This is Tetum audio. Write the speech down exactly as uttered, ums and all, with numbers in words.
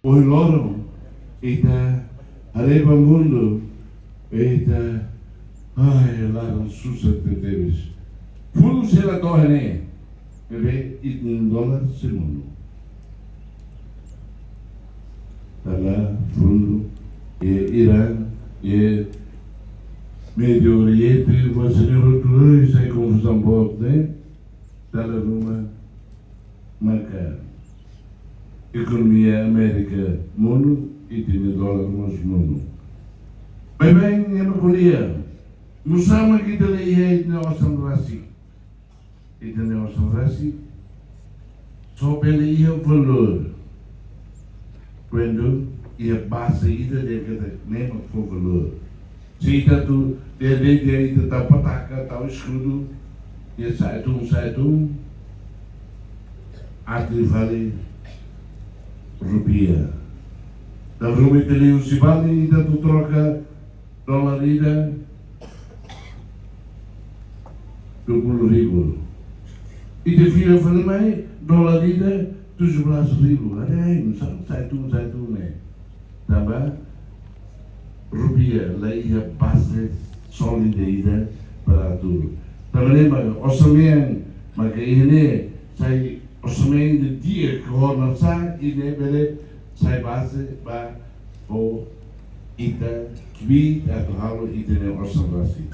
Ohin loron ita haree ba mundu, ita, ai, laran susar tebes. Fundu sira to'o ne'e, ne'ebé ita-nia dolar sei monu. Dala fundu iha Irã, iha Médio Oriente, você nem rotulou, sai konfuzaun boot ne'e. Dala ruma maka ekonomia Amérika monu, ita-nia dolar mós monu. Baibain ema ko'alia, nusá mak ita la iha ita-nia osan rasik. Ita-nia osan rasik só bele iha valór kuandu iha baze ida dehan katak ne'e mak fó valór. Se ita atu dehan dehan ita tau pataka, tau eskudu, iha sa'e tun, sa'e tun, atu fali rupiah. Dala ruma ita liu husi banku, ita atu troka dolar ida dua puluh ribu. Ita fila fali mai dolar ida tujuh belas ribu. Ada ai, nusá, sa'e tun, sa'e tun ne'e. Tanba rupiah la iha baze sólida ida para atu. Tanba ne'e maka osan mean maka iha ne'e sai osan mean ida di'ak ho nusá ida bele sai baze ba ho ita kbiit atu halo ita-nia osan rasik.